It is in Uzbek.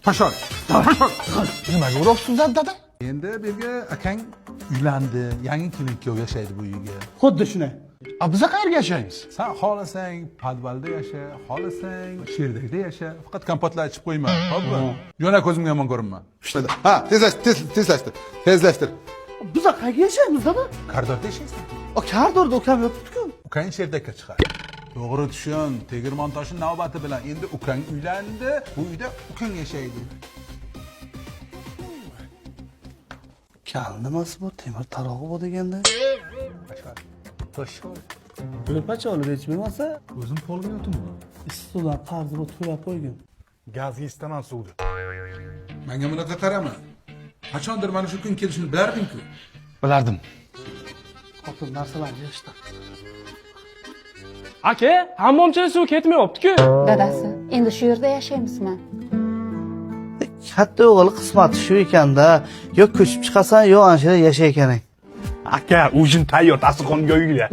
Pashol. Pashol. Nimaga uryapsiz, dada? Endi bu yerga akang uylandi, yangi kelin kuyov yashaydi bu uyga. Xuddi shunday. A biza qayerga yashaymiz? San xohlasang podvalda yasha, xohlasang sherdakda yasha, faqat kompotlar ichib qo'yma, xo'pmi? Jo'na, ko'zimga yomon ko'rinma. Ha, tezlashtir, tez, tezlashtir, tezlashtir. Biza qayerga yashaymiz, dada? Koridorda yashaysan. O koridorda ukam yotibdi-ku. Ukang sherdakka chiqadi. To'g'ri tushun, tegirmon toshi navbati bilan endi ukang uylandi, bu uyda ukang yashaydi. Kal nimasi bu? Temir tarog'i bu deganda. Pashol. Ko'rpacha olib hech bo'lmasa, O'zim polga yotaman. issiq suvdan qarzi bu, to'lab qo'ygin. Gazga istaman suvni. Menga bunaqa qarama. Qachondir mana shu kun kelishini bilarding-ku. Bilardim. Xotin narsalarni yig'ishtir. Aka, hammomchada suv ketmayapti-ku. Dadasi, endi shu yerda yashaymizmi? Katta o'g'il qismati shu ekanda, yo ko'chib chiqasan, yo ana shu yerda yashaykaning. Aka, ujin tayyor, dasturxonga yoyinglar.